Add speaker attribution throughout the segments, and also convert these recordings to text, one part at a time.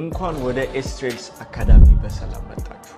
Speaker 1: እንኳን ወደ ኤስትሬድስ አካዳሚ በሰላም መጣችሁ።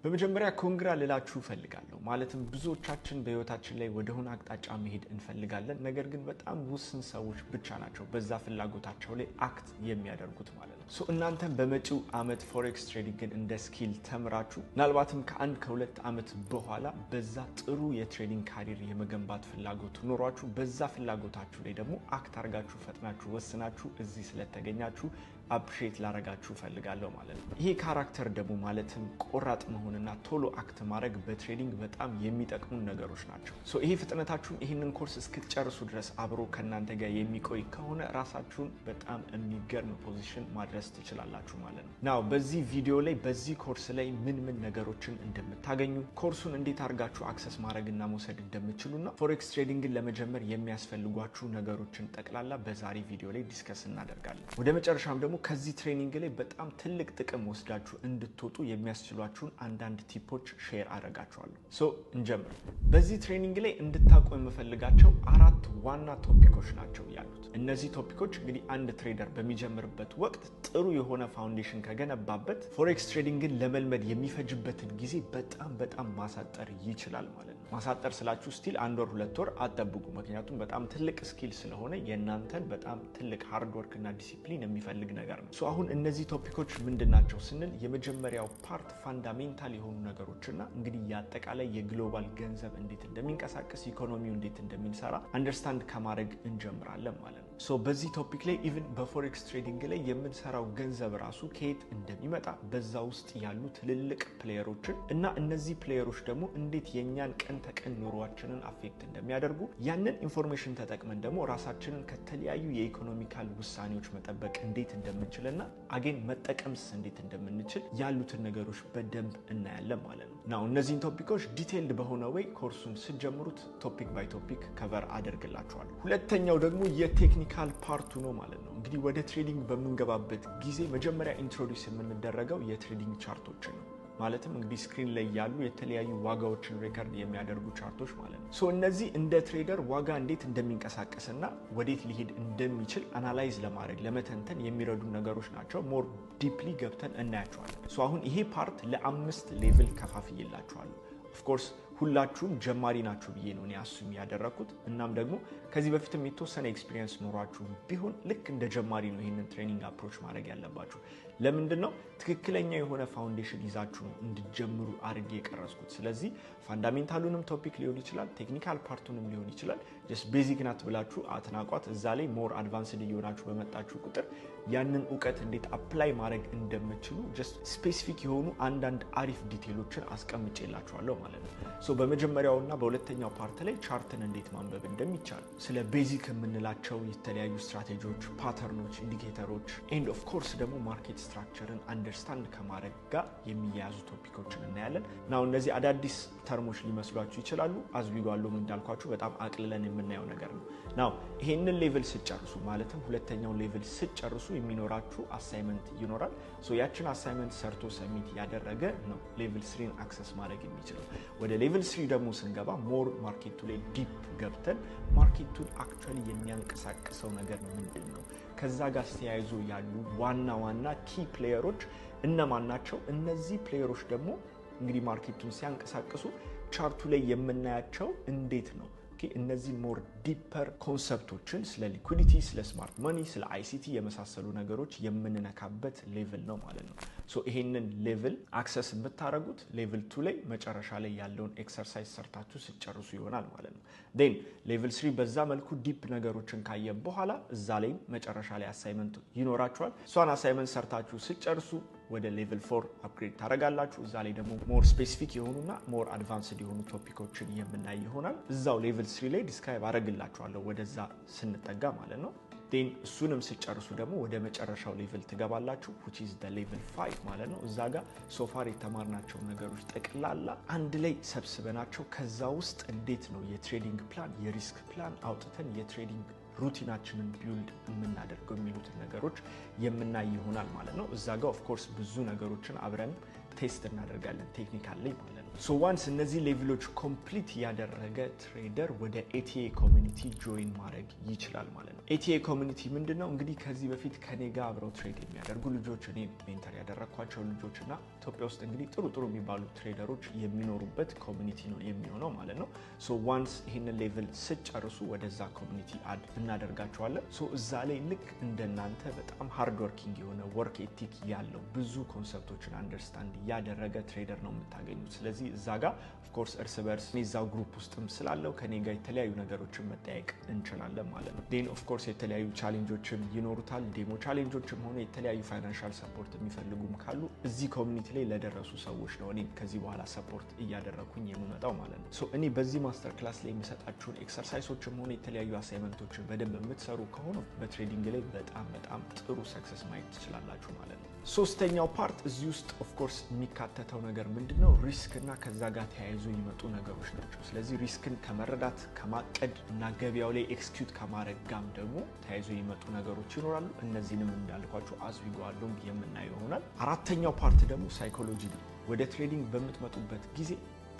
Speaker 1: በመጀመሪያ congra ልላችሁ እፈልጋለሁ። ማለትም ብዙዎቻችን በህይወታችን ላይ ወደሆነ አቅጣጫ መሄድ እንፈልጋለን። ነገር ግን በጣም ውስን ሰዎች ብቻ ናቸው በዛ ፍላጎታቸው ላይ act የሚያደርጉት ማለት ነው። So እናንተም በመጪው አመት forex trading ን እንደ skill ተምራችሁ ምናልባትም ከ1 ከ2 ዓመት በኋላ በዛ ጥሩ የ trading career የመገንባት ፍላጎት ኖሯችሁ በዛ ፍላጎታችሁ ላይ ደግሞ act አድርጋችሁ ፈጥናችሁ ወስናችሁ እዚህ ስለተገኛችሁ appreciate ላረጋችሁ እፈልጋለሁ ማለት ነው። ይሄ character ደግሞ ማለትም ቆራጥ መሆንና ቶሎ act ማድረግ በ trading በጣም የሚጠቅሙ ነገሮች ናቸው። So ይሄ ፍጥነታችሁን ይህንን ኮርስ እስክትጨርሱ ድረስ አብሮ ከእናንተ ጋር የሚቆይ ከሆነ ራሳችሁን በጣም የሚገርም position ማድረስ ትችላላችሁ ማለት ነው። Now በዚህ ቪዲዮ ላይ በዚህ ኮርስ ላይ ምን ምን ነገሮችን እንደምታገኙ፣ ኮርሱን እንዴት አድርጋችሁ access ማድረግና መውሰድ እንደምትችሉና forex trading ን ለመጀመር የሚያስፈልጓችሁ ነገሮችን ጠቅላላ በዛሬ ቪዲዮ ላይ discuss እናደርጋለን። ወደ መጨረሻም ደግሞ ከዚህ training ላይ በጣም ትልቅ ጥቅም ወስዳችሁ እንድትወጡ የሚያስችሏችሁን አንዳንድ tip ኦች share አደርጋችኋለሁ። So እንጀምር። በዚህ training ላይ እንድታውቁ የምፈልጋቸው አራት ዋና topic ኦች ናቸው ያሉት። እነዚህ topic ኦች እንግዲህ አንድ trader በሚጀምርበት ወቅት ጥሩ የሆነ foundation ከገነባበት forex trading ን ለመልመድ የሚፈጅበትን ጊዜ በጣም በጣም ማሳጠር ይችላል ማለት ነው። ማሳጠር ስላችሁ still አንድ ወር 2 ወር አትጠብቁ። ምክንያቱም በጣም ትልቅ skill ስለሆነ የእናንተን በጣም ትልቅ hard work እና ዲሲፕሊን የሚፈልግ ነገር ነው። So አሁን እነዚህ topic ኦች ምንድን ናቸው ስንል የመጀመሪያው part fundamental የሆኑ ነገሮችና እንግዲህ የአጠቃላይ የ global ገንዘብ እንዴት እንደሚንቀሳቀስ፣ ኢኮኖሚው እንዴት እንደሚሰራ understand ከማድረግ እንጀምራለን ማለት ነው። So በዚህ topic ላይ even በ forex trading ላይ የምንሰራው ገንዘብ ራሱ ከየት እንደሚመጣ፣ በዛ ውስጥ ያሉ ትልልቅ player ኦችን እና እነዚህ player ኦች ደግሞ እንዴት የእኛን ቀን ተቀን ኑሯችንን affect እንደሚያደርጉ፣ ያንን information ተጠቅመን ደግሞ ራሳችንን ከተለያዩ የ economical ውሳኔዎች መጠበቅ እንዴት እንደምንችልና again መጠቀምስ እንዴት እንደምንችል ያሉትን ነገሮች በደንብ እናያለን ማለት ነው። Now እነዚህን topic ኦች detailed በሆነ way ኮርሱን ስትጀምሩት topic by topic cover አደርግላችኋለሁ። ሁለተኛው ደግሞ የ technical part ኡ ነው ማለት ነው። እንግዲህ ወደ trading በምንገባበት ጊዜ መጀመሪያ introduce የምንደረገው የ trading chart ኦችን ነው። ማለትም እንግዲህ screen ላይ ያሉ የተለያዩ ዋጋዎችን record የሚያደርጉ chart ኦች ማለት ነው። So እነዚህ እንደ trader ዋጋ እንዴት እንደሚንቀሳቀስና ወዴት ሊሄድ እንደሚችል analyze ለማድረግ፣ ለመተንተን የሚረዱ ነገሮች ናቸው። More deeply ገብተን እናያቸዋለን። So አሁን ይሄ part ለአምስት level ከፋፍዬላችኋለሁ። Of course ሁላችሁም ጀማሪ ናችሁ ብዬ ነው እኔ assume ያደረግኩት። እናም ደግሞ ከዚህ በፊትም የተወሰነ experience ኖሯችሁ ቢሆን ልክ እንደ ጀማሪ ነው ይህንን training approach ማድረግ ያለባችሁ። ለምንድን ነው? ትክክለኛ የሆነ foundation ይዛችሁ ነው እንድትጀምሩ አድርጌ የቀረጽኩት። ስለዚህ fundamental ኡንም topic ሊሆን ይችላል፣ technical part ኡንም ሊሆን ይችላል። Just basic ናት ብላችሁ አትናቋት። እዛ ላይ more advanced እየሆናችሁ በመጣችሁ ቁጥር ያንን እውቀት እንዴት apply ማድረግ እንደምትችሉ just specific የሆኑ አንዳንድ አሪፍ detail ኦችን አስቀምጬላችኋለሁ ማለት ነው። So በመጀመሪያውና በሁለተኛው part ላይ chart ን እንዴት ማንበብ እንደሚቻል፣ ስለ basic የምንላቸው የተለያዩ ስትራቴጂዎች፣ pattern ኦች፣ indicator ኦች and of course ደግሞ market structure ን understand ከማድረግ ጋር የሚያያዙ topic ኦችን እናያለን። Now እነዚህ አዳዲስ term ኦች ሊመስሏችሁ ይችላሉ። As we go along እንዳልኳችሁ በጣም አቅልለን የምናየው ነገር ነው። Now ይሄንን level ስትጨርሱ፣ ማለትም ሁለተኛውን level ስትጨርሱ የሚኖራችሁ assignment ይኖራል። So ያችን assignment ሰርቶ submit ያደረገ ነው level three ን access ማድረግ የሚችለው። ወደ level three ደግሞ ስንገባ more market ኡ ላይ deep ገብተን market ኡን actually የሚያንቀሳቅሰው ነገር ምንድን ነው፣ ከዛ ጋር ተያይዞ ያሉ ዋና ዋና key player ኦች እነማን ናቸው፣ እነዚህ player ኦች ደግሞ እንግዲህ market ኡን ሲያንቀሳቅሱ chart ኡ ላይ የምናያቸው እንዴት ነው፣ እነዚህ more deeper concept ኦችን ስለ liquidity፣ ስለ smart money፣ ስለ ICT የመሳሰሉ ነገሮች የምንነካበት level ነው ማለት ነው። So ይሄንን level access የምታደርጉት level two ላይ መጨረሻ ላይ ያለውን exercise ሰርታችሁ ስትጨርሱ ይሆናል ማለት ነው። Then level three በዛ መልኩ deep ነገሮችን ካየን በኋላ እዛ ላይም መጨረሻ ላይ assignment ይኖራችኋል። እሷን assignment ሰርታችሁ ስትጨርሱ ወደ level four upgrade ታደርጋላችሁ። እዛ ላይ ደግሞ more specific የሆኑና more advanced የሆኑ topic ኦችን የምናይ ይሆናል። እዛው level three ላይ describe አደርግላችኋለሁ ወደዛ ስንጠጋ ማለት ነው። Then እሱንም ስትጨርሱ ደግሞ ወደ መጨረሻው level ትገባላችሁ፣ which is the level 5 ማለት ነው። እዛ ጋር so far የተማርናቸው ነገሮች ጠቅላላ አንድ ላይ ሰብስበናቸው ከዛ ውስጥ እንዴት ነው የ trading plan፣ የ risk plan አውጥተን የ trading routine ኣችንን build የምናደርገው የሚሉትን ነገሮች የምናይ ይሆናል ማለት ነው። እዛ ጋር of course ብዙ ነገሮችን አብረን test እናደርጋለን technical ላይ ማለት ነው። So once እነዚህ level ኦች complete ያደረገ trader ወደ ATA community join ማድረግ ይችላል ማለት ነው። ATA community ምንድን ነው? እንግዲህ ከዚህ በፊት ከኔ ጋር አብረው trade የሚያደርጉ ልጆች፣ እኔ mentor ያደረግኳቸው ልጆች እና ኢትዮጵያ ውስጥ እንግዲህ ጥሩ ጥሩ የሚባሉ trader ኦች የሚኖሩበት community ነው የሚሆነው ማለት ነው። So once ይህንን level ስትጨርሱ ወደዛ community add እናደርጋችኋለን። So እዛ ላይ ልክ እንደናንተ በጣም hard working የሆነ፣ work ethic ያለው፣ ብዙ concept ኦችን understand ያደረገ trader ነው የምታገኙት። ስለዚህ እዛ ጋር of course እርስ በርስ እኔ እዛው group ውስጥም ስላለው ከኔ ጋር የተለያዩ ነገሮችን መጠያየቅ እንችላለን ማለት ነው። Then of course የተለያዩ challenge ኦችም ይኖሩታል። Demo challenge ኦችም ሆነ የተለያዩ financial support የሚፈልጉም ካሉ እዚህ community ላይ ለደረሱ ሰዎች ነው እኔ ከዚህ በኋላ support እያደረግኩኝ የምመጣው ማለት ነው። So እኔ በዚህ master class ላይ የምሰጣችሁን exercise ኦችም ሆነ የተለያዩ assignment ኦችን በደንብ የምትሰሩ ከሆነ በ trading ላይ በጣም በጣም ጥሩ success ማየት ትችላላችሁ ማለት ነው። ሶስተኛው part እዚህ ውስጥ of course የሚካተተው ነገር ምንድን ነው? Risk እና ከዛ ጋር ተያይዞ የሚመጡ ነገሮች ናቸው። ስለዚህ risk ን ከመረዳት፣ ከማቀድ እና ገበያው ላይ execute ከማድረግ ጋም ደግሞ ተያይዞ የሚመጡ ነገሮች ይኖራሉ። እነዚህንም እንዳልኳችሁ as we go along የምናየው ይሆናል። አራተኛው part ደግሞ psychology ነው። ወደ trading በምትመጡበት ጊዜ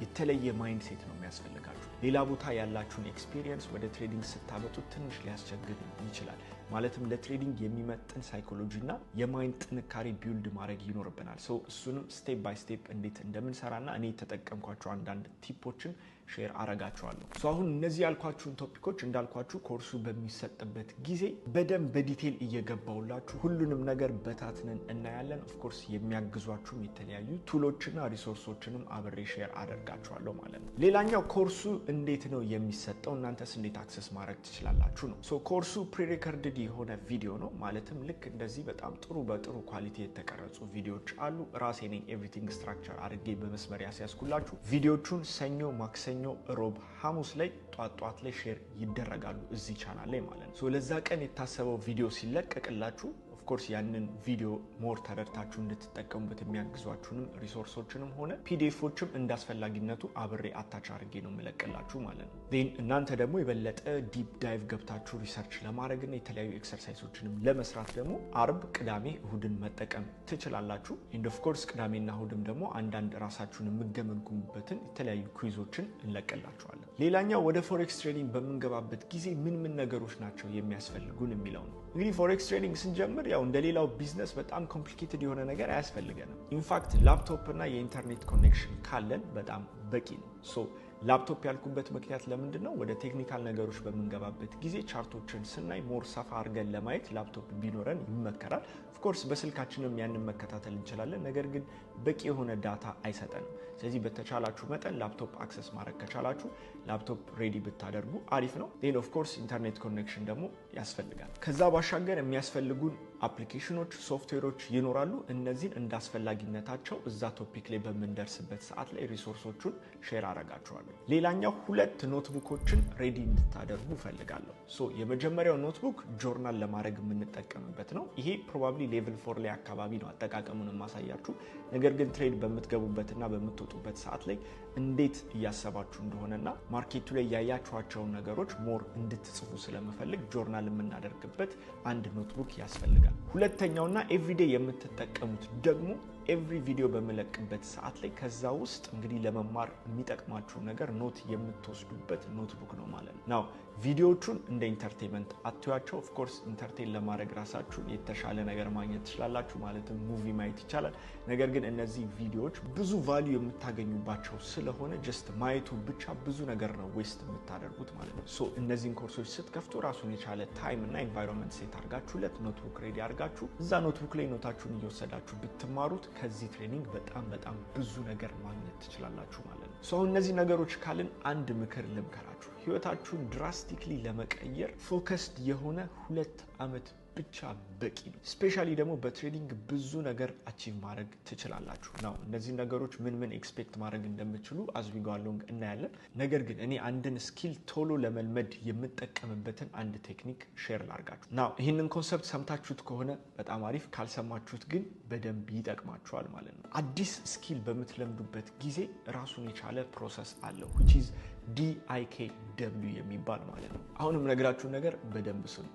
Speaker 1: የተለየ mindset ነው የሚያስፈልጋችሁ። ሌላ ቦታ ያላችሁን experience ወደ trading ስታመጡ ትንሽ ሊያስቸግር ይችላል። ማለትም ለ trading የሚመጥን psychology እና የ mind ጥንካሬ build ማድረግ ይኖርብናል። So እሱንም step by step እንዴት እንደምንሰራና እኔ የተጠቀምኳቸው አንዳንድ tip ኦችን share አረጋችኋለሁ። So አሁን እነዚህ ያልኳችሁን topic ኦች እንዳልኳችሁ ኮርሱ በሚሰጥበት ጊዜ በደንብ በ detail እየገባውላችሁ ሁሉንም ነገር በታትነን እናያለን። Of course የሚያግዟችሁም የተለያዩ tool ኦችና resource ኦችንም አብሬ share አደርጋችኋለሁ ማለት ነው። ሌላኛው ኮርሱ እንዴት ነው የሚሰጠው፣ እናንተስ እንዴት access ማድረግ ትችላላችሁ ነው። So ኮርሱ prerecorded የሆነ ቪዲዮ ነው። ማለትም ልክ እንደዚህ በጣም ጥሩ በጥሩ quality የተቀረጹ ቪዲዮዎች አሉ። ራሴ ነኝ everything structure አድርጌ በመስመር ያስያዝኩላችሁ። ቪዲዮቹን ሰኞ፣ ማክሰኞ፣ ሮብ፣ ሐሙስ ላይ ጧት ጧት ላይ share ይደረጋሉ እዚህ ቻናል ላይ ማለት ነው። ለዛ ቀን የታሰበው ቪዲዮ ሲለቀቅላችሁ of course ያንን ቪዲዮ more ተረድታችሁ እንድትጠቀሙበት የሚያግዟችሁንም resource ኦችንም ሆነ PDF ኦችም እንዳስፈላጊነቱ አብሬ attach አድርጌ ነው የምለቅላችሁ ማለት ነው። Then እናንተ ደግሞ የበለጠ deep dive ገብታችሁ research ለማድረግና የተለያዩ exercise ኦችንም ለመስራት ደግሞ አርብ፣ ቅዳሜ፣ እሁድን መጠቀም ትችላላችሁ። And of course ቅዳሜና እሁድም ደግሞ አንዳንድ ራሳችሁን የምገመግሙበትን የተለያዩ quiz ኦችን እንለቅላችኋለን። ሌላኛው ወደ forex trading በምንገባበት ጊዜ ምን ምን ነገሮች ናቸው የሚያስፈልጉን የሚለው ነው። እንግዲህ forex trading ስንጀምር ያው እንደ ሌላው ቢዝነስ በጣም complicated የሆነ ነገር አያስፈልገንም። In fact laptop እና የኢንተርኔት connection ካለን በጣም በቂ ነው። So laptop ያልኩበት ምክንያት ለምንድን ነው? ወደ technical ነገሮች በምንገባበት ጊዜ chart ኦችን ስናይ more ሰፋ አድርገን ለማየት ላፕቶፕ ቢኖረን ይመከራል። Of course በስልካችንም ያንን መከታተል እንችላለን። ነገር ግን በቂ የሆነ data አይሰጠንም። ስለዚህ በተቻላችሁ መጠን laptop access ማድረግ ከቻላችሁ laptop ready ብታደርጉ አሪፍ ነው። Then of course internet connection ደግሞ ያስፈልጋል። ከዛ ባሻገር የሚያስፈልጉን application ኦች፣ ሶፍትዌሮች ይኖራሉ። እነዚህን እንዳስፈላጊነታቸው እዛ topic ላይ በምንደርስበት ሰዓት ላይ resource ኦቹን share አረጋችኋለሁ። ሌላኛው ሁለት notebook ኦችን ready እንድታደርጉ እፈልጋለሁ። So የመጀመሪያው notebook journal ለማድረግ የምንጠቀምበት ነው። ይሄ probably level 4 ላይ አካባቢ ነው አጠቃቀሙን የማሳያችሁ። ነገር ግን trade በምትገቡበትና በምትወጡበት ሰዓት ላይ እንዴት እያሰባችሁ እንደሆነና market ኡ ላይ ያያችኋቸውን ነገሮች more እንድትጽፉ ስለምፈልግ ጆርናል የምናደርግበት አንድ notebook ያስፈልጋል። ሁለተኛውና everyday የምትጠቀሙት ደግሞ every video በምለቅበት ሰዓት ላይ ከዛ ውስጥ እንግዲህ ለመማር የሚጠቅማችሁ ነገር note የምትወስዱበት notebook ነው ማለት ነው። Now ቪዲዮዎቹን እንደ entertainment አትዩዋቸው። Of course entertain ለማድረግ ራሳችሁን የተሻለ ነገር ማግኘት ትችላላችሁ። ማለትም movie ማየት ይቻላል። ነገር ግን እነዚህ ቪዲዮዎች ብዙ value የምታገኙባቸው ስለሆነ just ማየቱ ብቻ ብዙ ነገር ነው waste የምታደርጉት ማለት ነው። So እነዚህን ኮርሶች ስትከፍቱ ራሱን የቻለ time እና environment set አድርጋችሁለት notebook ready አድርጋችሁ እዛ notebook ላይ note ኣችሁን እየወሰዳችሁ ብትማሩት ከዚህ training በጣም በጣም ብዙ ነገር ማግኘት ትችላላችሁ ማለት ነው። So አሁን እነዚህ ነገሮች ካልን አንድ ምክር ልምከራችሁ። ህይወታችሁን drastically ለመቀየር focused የሆነ 2 ዓመት ብቻ በቂ ነው። Specially ደግሞ በ trading ብዙ ነገር achieve ማድረግ ትችላላችሁ። Now እነዚህ ነገሮች ምን ምን expect ማድረግ እንደምትችሉ as we go along እናያለን። ነገር ግን እኔ አንድን skill ቶሎ ለመልመድ የምጠቀምበትን አንድ technique share ላርጋችሁ። Now ይህንን concept ሰምታችሁት ከሆነ በጣም አሪፍ፣ ካልሰማችሁት ግን በደንብ ይጠቅማችኋል ማለት ነው። አዲስ skill በምትለምዱበት ጊዜ ራሱን የቻለ process አለው፣ which is DIKW የሚባል ማለት ነው። አሁን የምነግራችሁ ነገር በደንብ ስሙ።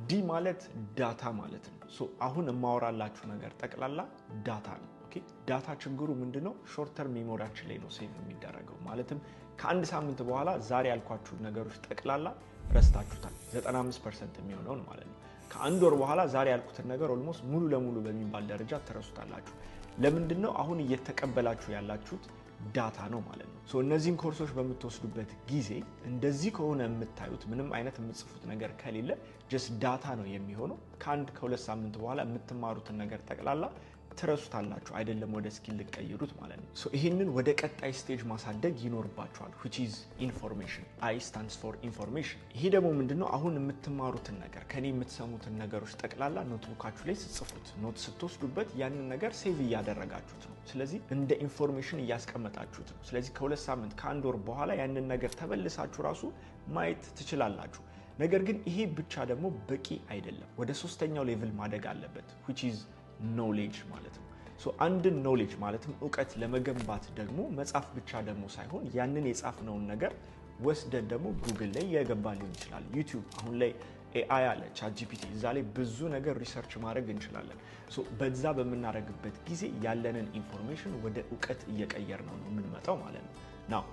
Speaker 1: D ማለት data ማለት ነው። So አሁን የማወራላችሁ ነገር ጠቅላላ data ነው። Okay, data ችግሩ ምንድነው? Short term memory ያችን ላይ ነው save የሚደረገው። ማለትም ከአንድ ሳምንት በኋላ ዛሬ ያልኳችሁ ነገሮች ጠቅላላ ረስታችሁታል፣ 95% የሚሆነውን ማለት ነው። ከአንድ ወር በኋላ ዛሬ ያልኩትን ነገር almost ሙሉ ለሙሉ በሚባል ደረጃ ትረሱታላችሁ። ለምንድነው? አሁን እየተቀበላችሁ ያላችሁት data ነው ማለት ነው። So እነዚህን ኮርሶች በምትወስዱበት ጊዜ እንደዚህ ከሆነ የምታዩት፣ ምንም አይነት የምትጽፉት ነገር ከሌለ just data ነው የሚሆነው። ከአንድ ከሁለት ሳምንት በኋላ የምትማሩትን ነገር ጠቅላላ ትረሱታላችሁ፣ አይደለም ወደ skill ልትቀይሩት ማለት ነው። So ይህንን ወደ ቀጣይ stage ማሳደግ ይኖርባችኋል፣ which is information። I stands for information። ይሄ ደግሞ ምንድነው? አሁን የምትማሩትን ነገር፣ ከኔ የምትሰሙትን ነገሮች ጠቅላላ notebook ኣችሁ ላይ ስትጽፉት፣ note ስትወስዱበት ያንን ነገር save እያደረጋችሁት ነው። ስለዚህ እንደ information እያስቀመጣችሁት ነው። ስለዚህ ከ2 ሳምንት፣ ከአንድ ወር በኋላ ያንን ነገር ተመልሳችሁ ራሱ ማየት ትችላላችሁ። ነገር ግን ይሄ ብቻ ደግሞ በቂ አይደለም። ወደ ሶስተኛው level ማደግ አለበት፣ which is knowledge ማለት ነው። So አንድን knowledge ማለትም እውቀት ለመገንባት ደግሞ መጻፍ ብቻ ደግሞ ሳይሆን ያንን የጻፍነውን ነገር ወስደን ደግሞ ጉግል ላይ የገባ ሊሆን ይችላል፣ YouTube፣ አሁን ላይ AI አለ፣ ChatGPT፣ እዛ ላይ ብዙ ነገር research ማድረግ እንችላለን። So በዛ በምናደርግበት ጊዜ ያለንን information ወደ እውቀት እየቀየርነው ነው የምንመጣው ማለት ነው። Now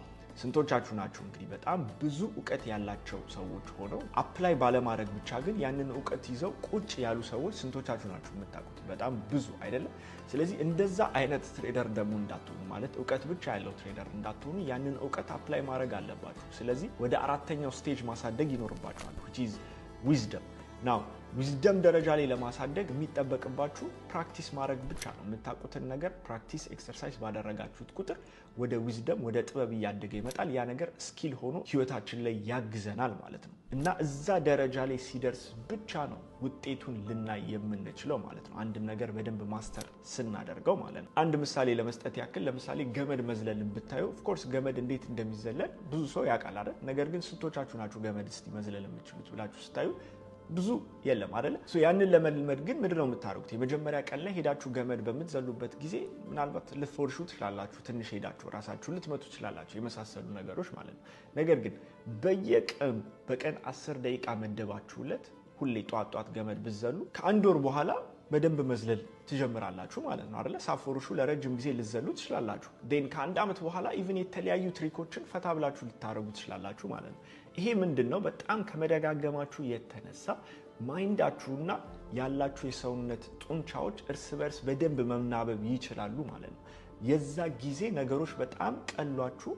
Speaker 1: ስንቶቻችሁ ናችሁ እንግዲህ በጣም ብዙ እውቀት ያላቸው ሰዎች ሆነው apply ባለማድረግ ብቻ ግን ያንን እውቀት ይዘው ቁጭ ያሉ ሰዎች ስንቶቻችሁ ናችሁ የምታውቁት? በጣም ብዙ አይደለም? ስለዚህ እንደዛ አይነት trader ደግሞ እንዳትሆኑ፣ ማለት እውቀት ብቻ ያለው trader እንዳትሆኑ፣ ያንን እውቀት apply ማድረግ አለባችሁ። ስለዚህ ወደ አራተኛው stage ማሳደግ ይኖርባችኋል፣ which is wisdom። Now wisdom ደረጃ ላይ ለማሳደግ የሚጠበቅባችሁ practice ማድረግ ብቻ ነው። የምታውቁትን ነገር practice፣ exercise ባደረጋችሁት ቁጥር ወደ wisdom፣ ወደ ጥበብ እያደገ ይመጣል። ያ ነገር skill ሆኖ ህይወታችን ላይ ያግዘናል ማለት ነው። እና እዛ ደረጃ ላይ ሲደርስ ብቻ ነው ውጤቱን ልናይ የምንችለው ማለት ነው። አንድን ነገር በደንብ master ስናደርገው ማለት ነው። አንድ ምሳሌ ለመስጠት ያክል ለምሳሌ ገመድ መዝለልን ብታዩ፣ of course ገመድ እንዴት እንደሚዘለል ብዙ ሰው ያውቃል አይደል? ነገር ግን ስንቶቻችሁ ናችሁ ገመድ እስቲ መዝለል የምትችሉት ብላችሁ ስታዩ ብዙ የለም አይደለ? ያንን ለመልመድ ግን ምንድን ነው የምታደርጉት? የመጀመሪያ ቀን ላይ ሄዳችሁ ገመድ በምትዘሉበት ጊዜ ምናልባት ልትፎርሹ ትችላላችሁ፣ ትንሽ ሄዳችሁ ራሳችሁን ልትመቱ ትችላላችሁ፣ የመሳሰሉ ነገሮች ማለት ነው። ነገር ግን በየቀኑ በቀን 10 ደቂቃ መደባችሁለት ሁሌ ጧት ጧት ገመድ ብትዘሉ ከአንድ ወር በኋላ በደንብ መዝለል ትጀምራላችሁ ማለት ነው አይደለ? ሳትፎርሹ ለረጅም ጊዜ ልትዘሉ ትችላላችሁ። Then ከአንድ ዓመት በኋላ even የተለያዩ trick ኦችን ፈታ ብላችሁ ልታደርጉ ትችላላችሁ ማለት ነው። ይሄ ምንድን ነው? በጣም ከመደጋገማችሁ የተነሳ mind ኣችሁና ያላችሁ የሰውነት ጡንቻዎች እርስ በርስ በደንብ መናበብ ይችላሉ ማለት ነው። የዛ ጊዜ ነገሮች በጣም ቀሏችሁ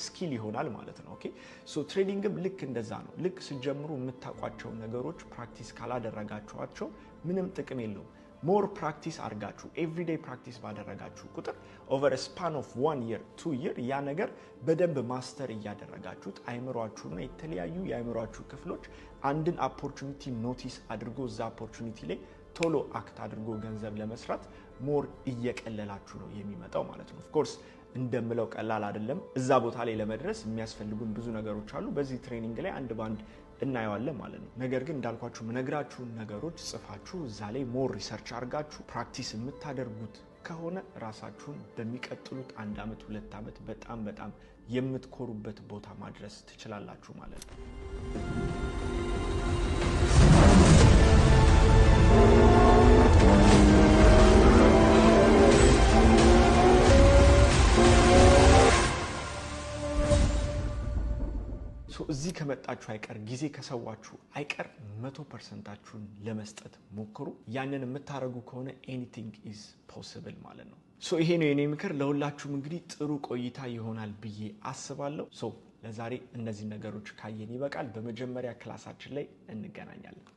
Speaker 1: skill ይሆናል ማለት ነው። Okay, so trading ም ልክ እንደዛ ነው። ልክ ስትጀምሩ የምታውቋቸው ነገሮች practice ካላደረጋችኋቸው ምንም ጥቅም የለውም። More practice አድርጋችሁ everyday practice ባደረጋችሁ ቁጥር over span of one year, 2 year ያ ነገር በደንብ master እያደረጋችሁት አይምሯችሁና የተለያዩ የአይምሯችሁ ክፍሎች አንድን opportunity notice አድርጎ እዛ opportunity ላይ ቶሎ act አድርጎ ገንዘብ ለመስራት more እየቀለላችሁ ነው የሚመጣው ማለት ነው። Of course እንደምለው ቀላል አይደለም። እዛ ቦታ ላይ ለመድረስ የሚያስፈልጉን ብዙ ነገሮች አሉ። በዚህ training ላይ አንድ ባንድ እናየዋለን ማለት ነው። ነገር ግን እንዳልኳችሁ ምነግራችሁን ነገሮች ጽፋችሁ እዛ ላይ more research አድርጋችሁ practice የምታደርጉት ከሆነ ራሳችሁን በሚቀጥሉት አንድ ዓመት፣ 2 ዓመት በጣም በጣም የምትኮሩበት ቦታ ማድረስ ትችላላችሁ ማለት ነው። እዚህ ከመጣችሁ አይቀር፣ ጊዜ ከሰዋችሁ አይቀር 100% ኣችሁን ለመስጠት ሞክሩ። ያንን የምታደርጉ ከሆነ anything is possible ማለት ነው። So ይሄ ነው የኔ ምክር ለሁላችሁም። እንግዲህ ጥሩ ቆይታ ይሆናል ብዬ አስባለሁ። So ለዛሬ እነዚህ ነገሮች ካየን ይበቃል። በመጀመሪያ class ኣችን ላይ እንገናኛለን።